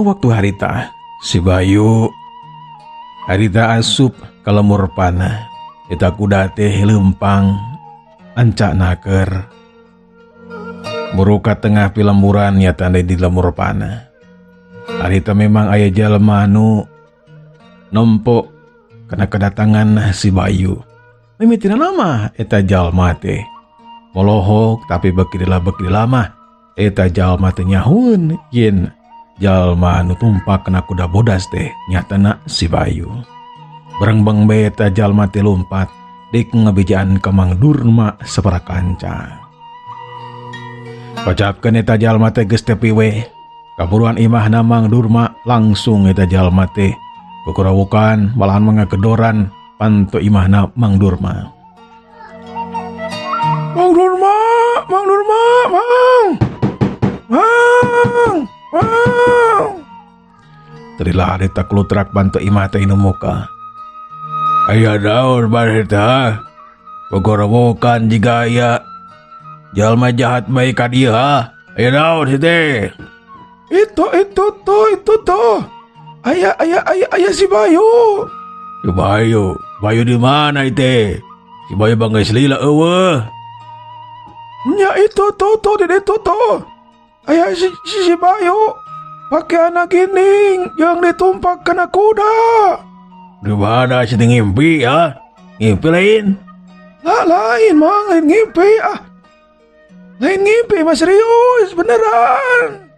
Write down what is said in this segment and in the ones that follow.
Waktu harita si Bayu harita asup ka lembur panah, eta kuda teh lempang ancak naker buru ka tengah pilemburan, nyata di lembur panah. Harita memang aya jalma anu nempo kana kedatangan si Bayu. Mimitina nama eta jalma teh molohok, tapi beki lama eta jalma teh nyahueun yen jalma anu tumpak kana kuda bodas teh nyatana si Bayu. Berengbeng bae eta jalma teh lumpat dek ngebejaan ka Mang Durma sapara kanca. Kocapkeun eta jalma teh geus tepi we kaburuan imahna Mang Durma, langsung eta jalma teh kukurawukan, malahan mengagedoran panto imahna Mang Durma. Mang Durma, Mang Durma, Mang, Mang, Mang. Terilah harita klutrak bantu imah teh inu muka. Aya daun barita, kukurawokan jiga aya jalma jahat bae ka dieu ha. Aya daun si teh. Itu tuh. Aya aya aya aya si Bayu. Si Bayu, Bayu di mana itu? Si Bayu bangga lila eueuh. Nya itu tuh tuh di itu tuh. Aya si, si, si Bayu pakai anak gini yang ditumpak kena kuda. Di mana si ngimpi ya? Ngimpi lain? Lah lain, Mang, lain ngimpi ah. Lain ngimpi mah, serius beneran.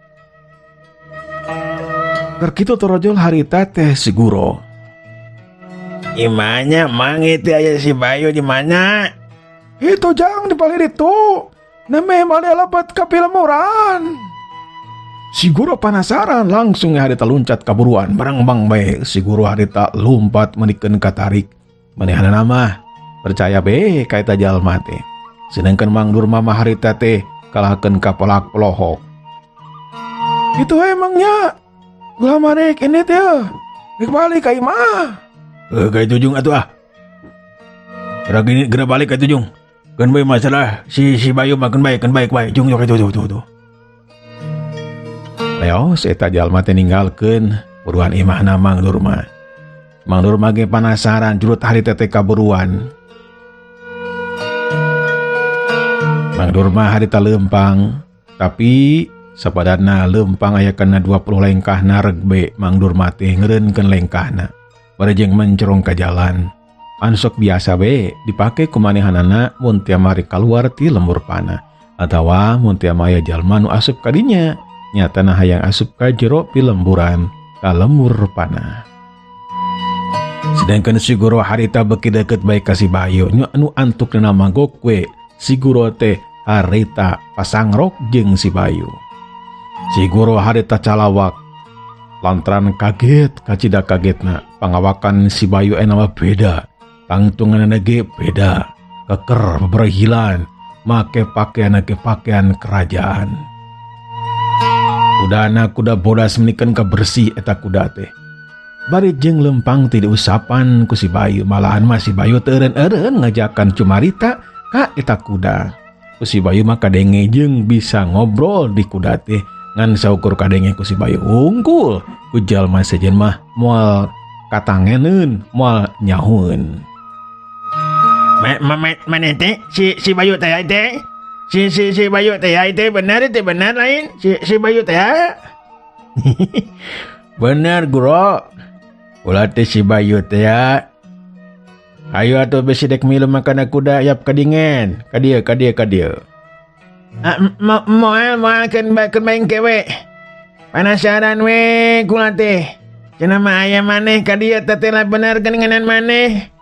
Keur kitu torojol harita teh si guro. Imanya Mang itu aya si Bayu di mana? Itu jang di paling itu. Neme malih lebet ka pilemburan. Si guru penasaran, langsung harita loncat kaburuan barang bang bae si guru harita lompat menikeun katarik. Manehna mah percaya be ka eta jalma teh. Sedangkan Mang Durma mah harita teh kalahkeun ka pelak pelohok. Itu emangnya gula marek ini teh rek balik ka imah. Eh, ka itu jung atuh ah. Geura gini geura balik ka itu jung. Keun bae masalah si si Bayu mah, keun bae, keun bae, bae jung itu tuh tuh tuh. Leos eta jalma teh ninggalkeun buruan imahna Mang Durma. Mang Durma ge penasaran jurut harita teh kaburuan. Mang Durma harita lempang, tapi sapadana lempang aya kana 20 lengkahna reg be Mang Durma teh ngeureunkeun lengkahna. Bari jeung mencerong ka jalan. Ansok biasa be dipake ku manehanana mun tiap mari kaluar ti lembur panah atawa mun tiap aya jalma nu asup ka dinya, nyatana hayang asup ka jero pilemburan ka lembur panah. Sedangkan si guru harita beki deket bae ka si Bayu nu antukna manggok we si guru teh harita pasangrok jeung si Bayu. Si guru harita calawak lantaran kaget kacida kagetna, pangawakan si Bayu mah beda, tangtungan ge beda, keker beberhilan, make pakaian ge pakaian kerajaan. Kudana kuda bodas menikan kebersih eta kuda teh. Bari jeung lempang ti diusapan ku si Bayu, malahan mah si Bayu teu eureun-eureun ngajakan cumarita ka eta kuda. Ku si Bayu mah kadenge jeung bisa ngobrol di kuda teh, ngan saukur kadenge ku si Bayu hungkul, ku jalma sejen mah moal katangeneun, moal nyahueun. Ma, ma, mana teh si si Bayu teh teh? Si si si Bayu teh teh benar teh, benar lain si si Bayu teh? Benar, guru. Ulah teh si Bayu teh ya. Ayo atuh besi dek milu makan kuda yap kadingen. Ka dieu, ka dieu, ka dieu. Ah, moal moal keun keun main kewe. Penasaran we kula teh. Cenah mah aya maneh ka dieu teh lah, bener geuningan maneh.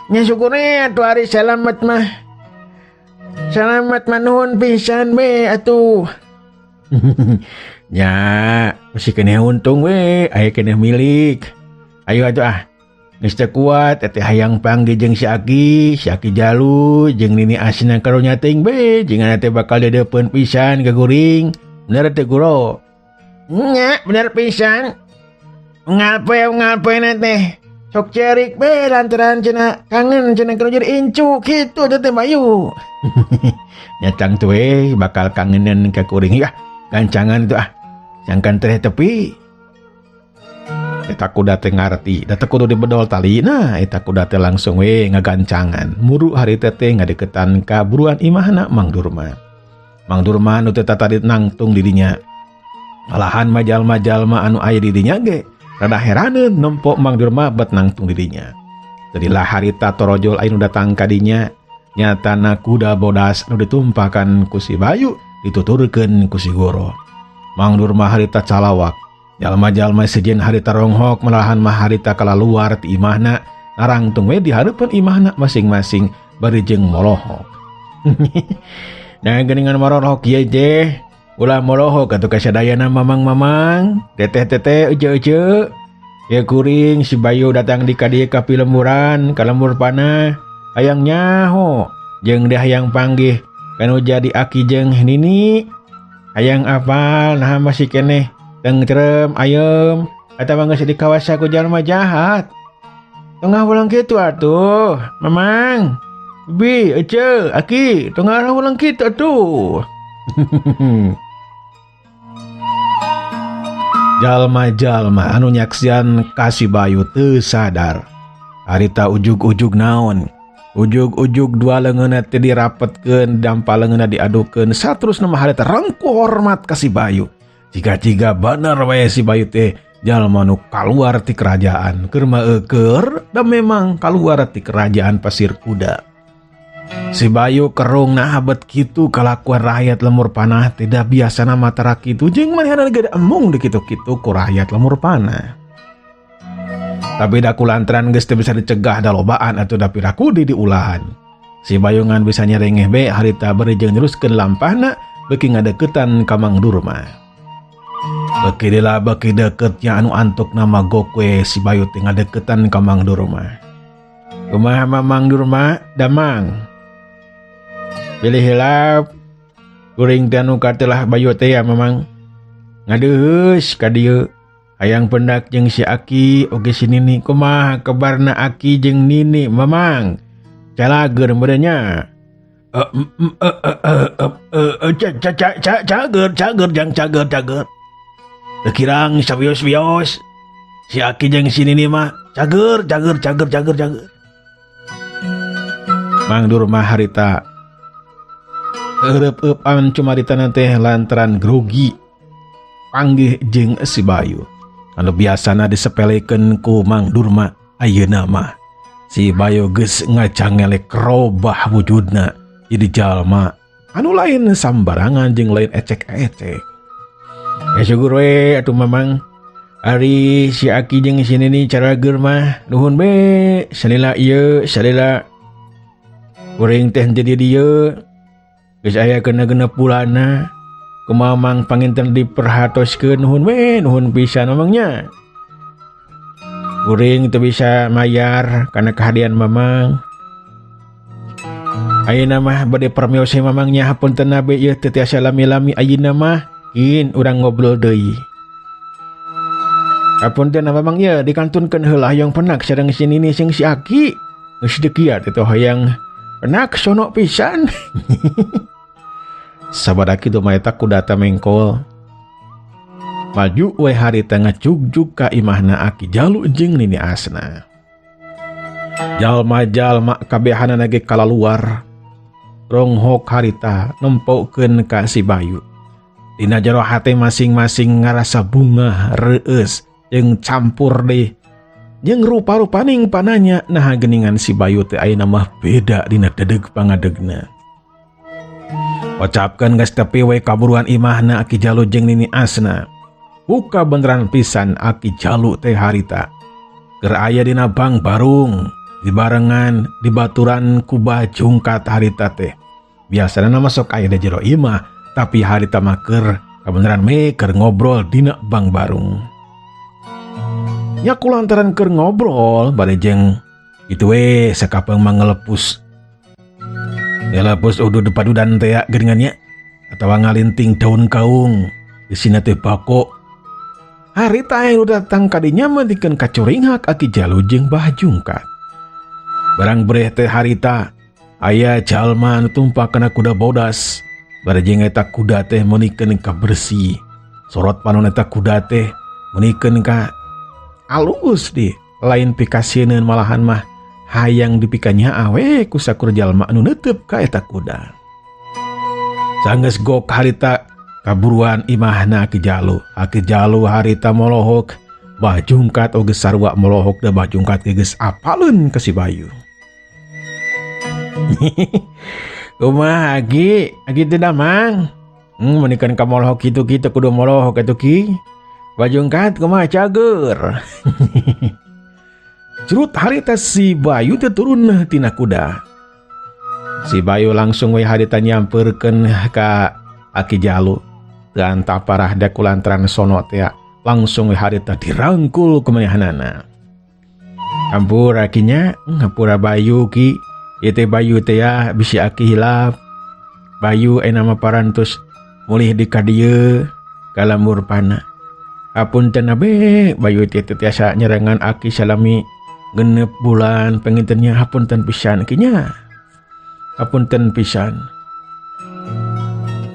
Nya syukurnya atuh ari salamet mah. Salamet mah nuhun pisan we atuh. Nya, masih keneh untung we, aya keneh milik. Ayo atuh ah. Geus teu kuat teh hayang panggih jeung si Aki, si Aki Jalu jeung Nini Asna, karunya teuing be, jeung teh bakal dedeupeun pisan ka guring. Bener teh, Guru? Nya, bener pisan. Unggal poe unggal poe teh. Sok cerik be lantaran cenah kangen cenah keur jadi incu kitu teh Bayu. Nyacang tuh we bakal kangenan ka kuring ya. Gancangan tuh ah. Sangkan teh tepi. Eta kuda teh ngarti, da teu kudu dibedol talina, eta kuda teh langsung we ngagancangan. Muru harita teh ngadeketan ka buruan imahna Mang Durma. Mang Durma nu teh tatadi nangtung di dinya. Malahan majalma-jalma anu aya di dinya ge rada heraneun nempo Mang Durma bet nangtung di dinya. Jadilah harita torojol anu datang ka dinya, nyatana kuda bodas nu ditumpakan ku si Bayu dituturkeun ku si Goro. Mang Durma harita calawak. Jalma-jalma sejen harita ronghok malahan mah harita kalaluar ti imahna narangtung we di hareupeun imahna masing-masing bari jeung molohok. Nah geuningan molohok ieu teh ulah molohok atuh kasadayana mamang-mamang, teteh-teteh ece-ece. Ya kuring si Bayu datang di ka dieu ka pilemburan, ka lembur panah. Hayang nyaho jeung deh hayang panggih kanu jadi aki jeung nini. Hayang apal naha masih keneh tengtrem ayem atawa geus dikawasa ku jalma jahat. Tengah ulang kitu atuh, Mamang. Bi, ece, aki, tengah ulang kitu atuh. Jalma-jalma anu nyaksian ka si Bayu teu sadar. Harita ujug-ujug naon? Ujug-ujug dua leungeunna teh dirapetkeun, dampa leungeunna diadukeun, saterusna mah harita rengkuh hormat ka si Bayu. Jiga-jiga bener we si Bayu teh jalma nu kaluar ti kerajaan. Keur mah eueur da memang kaluar ti kerajaan Pasir Kuda. Si Bayu kerung nah bet kitu kalakuan rakyat lemur panah tidak biasana matara kitu jeung manehna ge emung di kitu-kitu ku rakyat lemur panah. Tapi da kulantaran geus teu bisa dicegah da lobaan atuh da piraku di diulahan. Si Bayu ngan bisa nyerengeh be harita bari jeung neruskeun lampahna beuki ngadeukeutan ka Mang Durma. Beuki lila beuki deketnya anu antuk nama gokwe si Bayu teh ngadeukeutan ka Mang Durma. Kumaha Mang Durma damang? Pilih hilap kuring teh anu katelah Bayu teh ya Mamang. Ngadeheus ka dieu. Hayang pendak jeung si Aki oge si Nini. Kumaha kabarna Aki jeung Nini Mamang? Calageun meureun nya. Cager cager jang cager cager. Teu kirang sawios-wios. Si Aki jeung si Nini mah cager cager cager cager cager. Mang Durma harita eureupeupan cumaritana teh lantaran grogi panggih jeung si Bayu. Anu biasana disepelekeun ku Mang Durma ayeuna mah si Bayu geus ngacangelek robah wujudna jadi jalma anu lain sambarangan jeung lain ecek-ecek. Ya syukur we atuh Mamang. Ari si Aki jeung si Nini carageur mah nuhun be salila ieu salila kuring teh jadi dieu geus aya kena-genep bulanna. Kumaha Mang panginten diperhatoskeun nuhun we nuhun pisan Mamangnya. Kuring teu bisa mayar kana kehadian Mamang. Ayeuna mah bade permios Mamangnya hapunten be ieu teu tiasa lami-lami ayeuna mah kin urang ngobrol deui. Hapunten Mamang ieu dikantunkeun heula hayang penak sareng si Nini jeung si Aki. Geus dekiat teh hayang penak sono pisan. Sabada kitu mah eta kuda teh mengkol. Maju we harita ngajugjug ka imahna Aki Jalu jeung Nini Asna. Jalma-jalma kabehanana ge kalaluar. Ronghok harita nempokeun ka si Bayu. Dina jero hate masing-masing ngarasa bungah reueus jeung campur deh. Jeung rupa-rupaning pananya naha geuningan si Bayu teh ayeuna mah beda dina dedeg pangadegna. Ocapkeun geus tepi we kaburuan imahna Aki Jalu jeung Nini Asna. Buka beneran pisan Aki Jalu teh harita. Keur aya dina bang barung, dibarengan, dibaturan ku bajungkat harita teh. Biasana mah sok aya di jero imah, tapi harita mah keur kabeneran me keur ngobrol dina bang barung. Nya kulantaran keur ngobrol bade jeung kitu we sakapeung mah ngelepus. Ngelepus udud padudan teh geuningan nya atawa ngalinting daun kaung di sina teh bako. Harita anu datang ka dinya mah dikeun kacuringhak Aki Jalu jeung Bah Jungkat. Barang breh teh harita aya jalma anu tumpak kana kuda bodas. Bari jeung eta kuda teh meunikeun ka bersih. Sorot panon eta kuda teh meunikeun ka Alus di lain pikasieun malahan mah hayang dipikanya awe ku sakur jalma anu neuteup ka eta kuda. Sanggeus gok harita kaburuan imahna Aki Jalu. Aki Jalu harita molohok, Bah Jungkat oge sarua molohok da Bah Jungkat ge geus apaleun ka si Bayu. Kumaha Aki? Aki teh damang. Menikeun ka molohok kitu-kitu kudu molohok atuh ki. Bah Jungkat kumaha cager. Curut harita si Bayu teh turun tina kuda. Si Bayu langsung we harita nyamperkeun ka Aki Jalu. Teu antah parah da kulantaran sono teh langsung we harita dirangkul ku manehanana. Hampura kinya, hampura Bayu ki. Ieu teh Bayu teh ya bisi aki hilap. Bayu ayeuna mah parantos mulih di ka dieu ka lembur pana. Hapunten abe Bayu teh teu tiasa nyerengan aki salami 6 bulan pangintennya, hapunten pisan kinya. Hapunten pisan.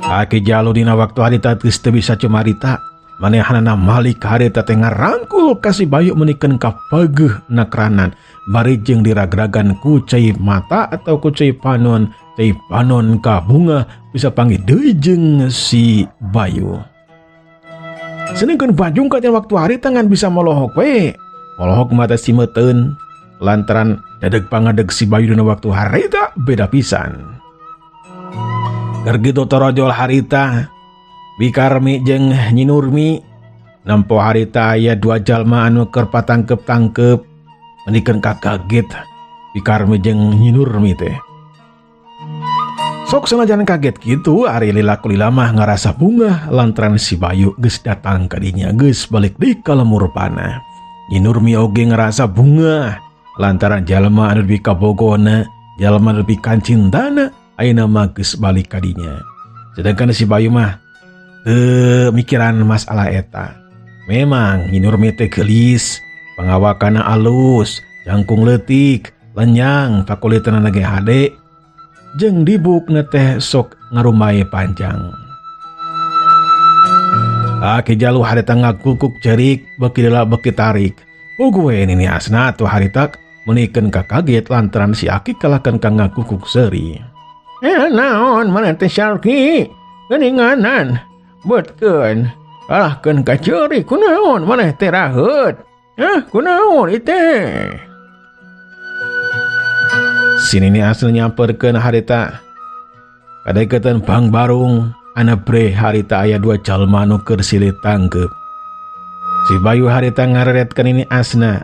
Aki Jalu dina waktu harita geus teu bisa cumarita. Manehanana malik harita teh ngarangkul ka si Bayu menikeun ka pageuh nakranan bari jeung diragragan ku cai mata atau ku cai panon, cai panon ka bunga bisa panggih deui jeung si Bayu. Sedengkeun Bah Jungkat dina waktu harita ngan bisa molohok we. Molohok mata si meuteun lantaran dadeg pangadeg si Bayu dina waktu harita beda pisan. Keur kitu torojol harita Bikarmi jeung Nyi Nurmi nempo harita aya dua jalma anu keur patangkep-tangkep menikeun ka kaget Bikarmi jeung Nyi Nurmi teh. Sok sanajan kaget kitu ari lila kulila mah ngarasa bungah lantaran si Bayu geus datang ka dinya geus balik deui ka lemur panah. Nyi Nurmi oge ngerasa bungah lantaran jalma anu lebih kabogona, jalma anu lebih kancintana ayeuna mah geus balik ka dinya. Sedangkan si Bayu mah teu mikiran masalah eta. Memang Nyi Nurmi teh geulis, pangawakana alus, jangkung leutik, lenyang, pakulitna ge hade, jeung dibukna teh sok ngarumai panjang. Aki Jalu harita ngaguguk cerik, beki lila beki tarik. Puguh we nini asna atuh harita menikeun ka kaget lantaran si Aki kalahkan ka ngaguguk seuri. Naon mana teh Syarki? Geuninganan. Beutkeun. Kalahkeun ka ceurik kunaon maneh teh raheut? Hah, kunaon ieu teh? Si nini asna nyamperkeun harita. Kadeukeutan Bang Barung ana bre harita aya dua jalma nu keur silih tangkeup. Si Bayu harita ngareretkeun nini asna.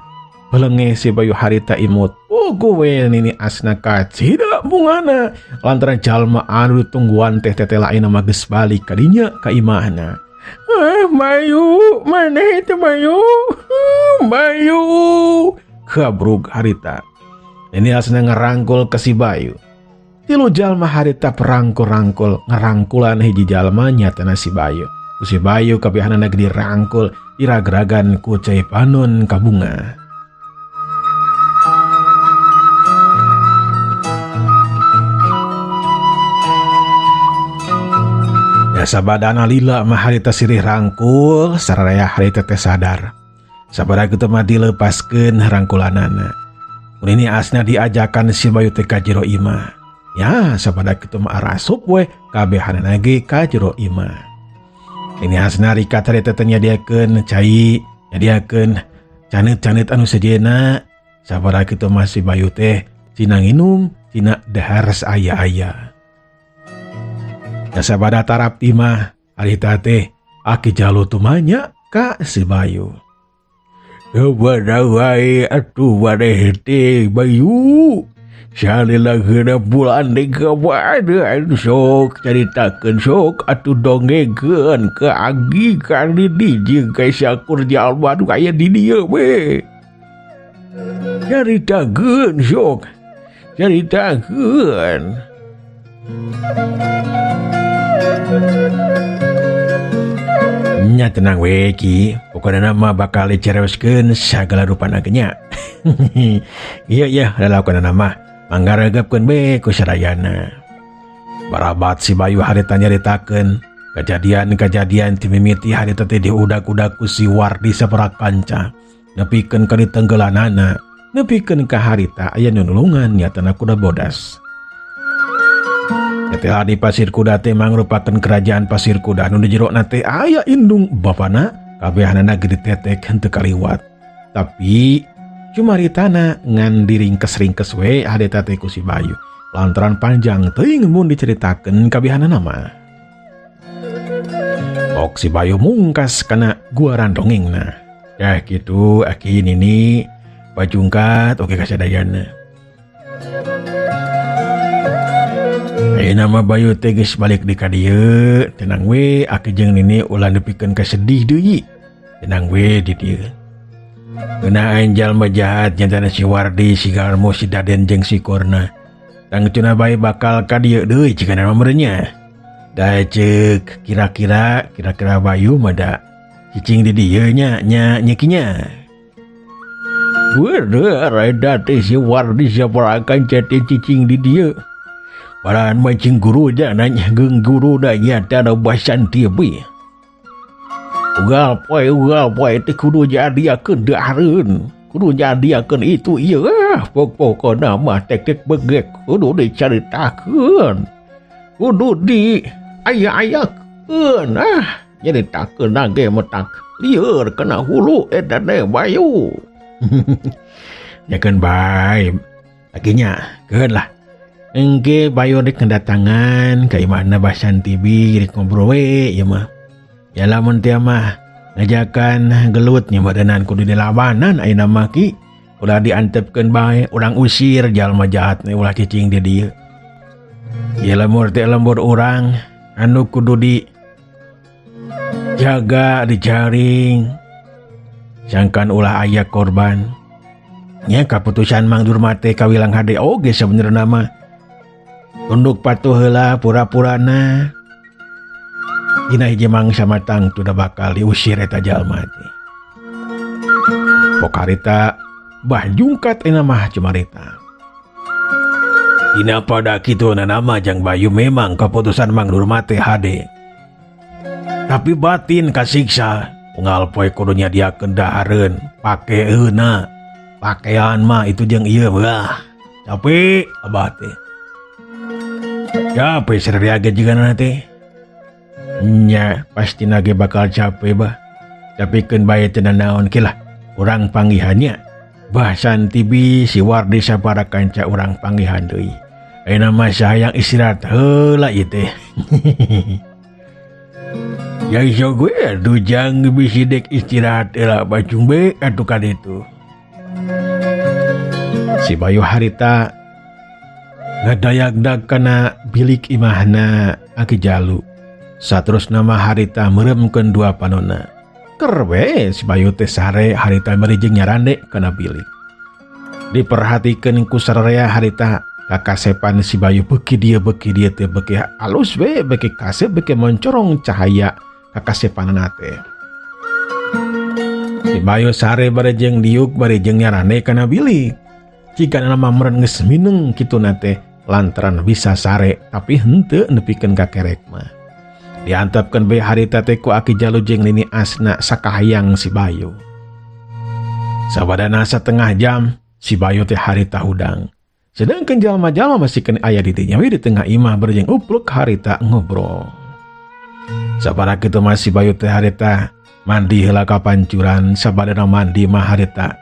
Belenge si Bayu harita imut. Oh gue nini asna kacida bungana lantaran jalma anu ditungguan teh teteh lain mah geus balik kadinya ka imahna. Bayu, mana itu Bayu? Bayu. Kabrug harita. Nini asna ngerangkul ke si Bayu. Tilu jalma harita perangkul-rangkul ngerangkulan hiji jalma nyatana si Bayu. Ku si Bayu kabehanana ge dirangkul diragragan ku cai panon ka bunga. Ya sabadana lila mah harita sirih rangkul saraya harita teh sadar. Sabada kitu mah dilepaskeun rangkulanana. Mun ini asna diajakan si Bayu teh ka jero imah. Ya sabada kitu mah arasup we kabehanana ge ka jero imah. Ini asna rikat harita teh nyadiakeun cai, nyadiakeun caneut-caneut anu sejenna. Sabada kitu mah si Bayu teh cina nginum, cina dahar aya-aya. Ya sabada tarap timah harita teh Aki Jalu tumanya ka si Bayu. Kepada wae atuh maneh teh Bayu. Salila genep bulan deui kepada sok caritakeun sok atuh dongengkeun ka Agi ka Didi jeung ka sakur jalma nu aya di dieu we. Caritakeun sok. Caritakeun. Nya tenang we ki, pokona mah bakal dicereweskeun sagala rupana ge nya. Iya iya, lalakona mah manggaregepkeun be ku sadayana. Barabat si Bayu harita nyaritakeun kejadian-kejadian ti mimiti harita teh diudak-udak ku si Wardi sapara kanca. Nepikeun ka ditenggelanana, nepikeun ka harita aya nu nulungan nyatana kuda bodas. Setelah di Pasir Kuda teh mangrupakeun kerajaan Pasir Kuda nu di jerona teh aya indung bapana kabehanana gede tetek henteu kaliwat. Tapi cumaritana ngan diringkes-ringkes we harita teh ku si Bayu. Lantaran panjang teuing mun diceritakeun kabehanana mah. Ok si Bayu mungkas kana guaran dongengna. Ya gitu aki nini bajungkat oke kasadayana. Ayeuna mah Bayu teh geus balik di ka dieu, tenang we aki jeung nini ulah nepikeun ka sedih deui. Tenang we di dieu. Ngeunaan jalma jahat nyatana si Wardi, si Garmo, si Daden jeung si Korna. Tangtuna bae bakal ka dieu deui cigana mah meureun. Da ceuk kira-kira Bayu mah da cicing di dieu nya nya nyekinya. Bener eta teh si Wardi saparakan teh cicing di dieu. Parahan mancing guru dah nanya geng guru dah nyata ada basan tibi. Ugal poe teh kudu jadi akeun dahareun. Kudu jadi akeun itu ieu ah pokokna mah tek-tek begek kudu dicaritakeun. Kudu di aya-ayakeun ah nyaritakeun ge metak lieur kana hulu eta teh Bayu. Nyakeun bae. Akhirnya keun lah. Engke Bayu rek kedatangan ka imahna Basan TV rek ngobrol we ieu mah. Ya lamun teh mah ngajakan gelut nya badanan kudu dilawanan ayeuna mah ki. Ulah diantepkeun bae, urang usir jalma jahat nih ulah cicing di dieu. Ya lembur teh lembur urang anu kudu di jaga dijaring. Sangkan ulah aya korban. Nya kaputusan Mang Durma teh kawilang hade oge sabenerna mah. Tunduk patuh heula pura-purana. Dina hiji mangsa matang tuh bakal diusir eta jalma teh. Pok harita bah jungkat eta mah cumarita. Dina pada kitu nama jang Bayu memang keputusan Mang Durma teh hade. Tapi batin kasiksa unggal poe kudu nyadiakeun dahareun pake euna. Pakaian mah itu jeung ieu wah. Capek abah teh. Capek sararea juga nanti. Nya pasti nage bakal capek bah. Tapi keun bae teu nanaon ki lah. Urang panggihannya. Basan TV si Wardi sapara kanca urang panggihan deui. Ayeuna mah sayang istirahat heula ieu teh. Ya iso gue dujang bisi dek istirahat heula bacung be atuh ka ditu. Si Bayu harita ngadayagdag kana bilik imahna Aki Jalu. Saterusna mah harita meuremkeun dua panona. Ker we si Bayu teh sare harita merijing nyarande kana bilik. Diperhatikeun ku sararea harita kakasepan si Bayu beuki dieu teh beuki alus we beuki kasep beuki moncorong cahaya kakasepanana teh. Si Bayu sare bari jeung diuk bari jeung nyarande kana bilik. Jika nama meureun geus mineng kituna teh lantaran bisa sare tapi henteu nepikeun ka kerek mah. Diantepkeun bae harita teh ku Aki Jalu jeung Nini Asna sakahayang si Bayu. Sabadana setengah jam si Bayu teh harita hudang. Sedangkan jalma-jalma masih kena aya di dinya we di tengah imah berjeng upluk harita ngobrol. Sabada kitu mah si Bayu teh harita mandi heula ka pancuran, sabadana mandi mah harita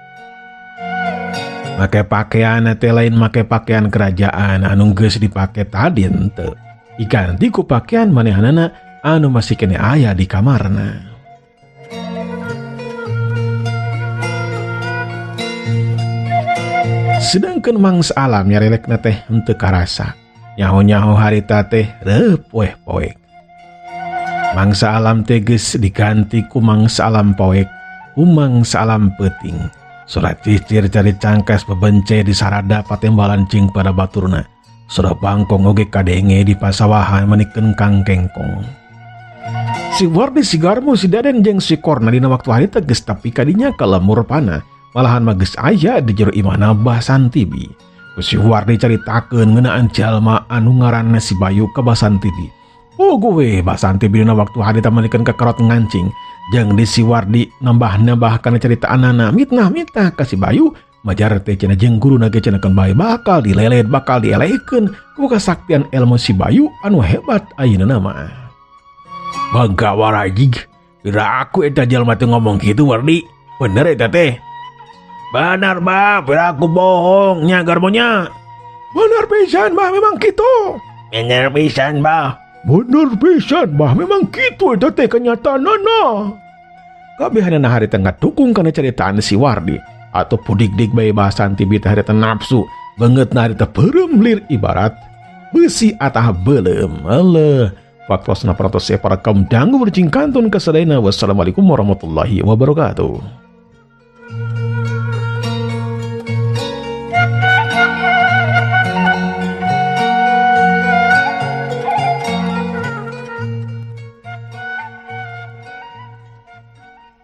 make pakaian teh lain make pakaian kerajaan anu geus dipake tadi henteu. Diganti ku pakaian manehanana anu masih kene aya di kamarna. Sedangkan mangsa alam nyarelekna teh henteu karasa. Nyaho-nyaho harita teh reup weh poek. Mangsa alam teh geus diganti ku mangsa alam poek, ku mangsa alam peuting. Surat cicir cari cangkas bebence di sarada patembalan cing pada baturna. Surat bangkong oge kadenge di pasawahan menikeun kang kengkong. Si Wardi si Garmo si Daden jeung si Korna dina waktu harita geus tapi kadinya ka lemur pana. Malahan mah geus aya di jero imahna Basan TV. Ku si Wardi caritakeun ngeunaan jalma anu ngaranna si Bayu ka Basan TV. Oh gue Basanti bina waktu harita malikeun ka kerot ngancing jeung di si Wardi nambah-nambah kana carita anana mitnah-mitnah ka si Bayu majar teh cenah jeung guruna ge cenah keun bae bakal dilelet bakal dielehkeun ku kasaktian ilmu si Bayu anu hebat ayeuna mah. Bangga warajig kira aku eta jelema teh ngomong kitu Wardi bener eta teh. Benar bah, kira aku bohong nya garmonya. Bener pisan bah memang kitu. Bener pisan bah. Bener pisan bah memang kitu eta teh kenyataanana. Kabehanana harita ngadukung kana caritaan si Wardi atau pudik-dik bae Basanti bita harita nafsu bangetna harita beureum lir ibarat besi atah beuleum. Eleuh waktosna parantos para kaum dangu bercing kantun kasadayana. Wassalamualaikum warahmatullahi wabarakatuh.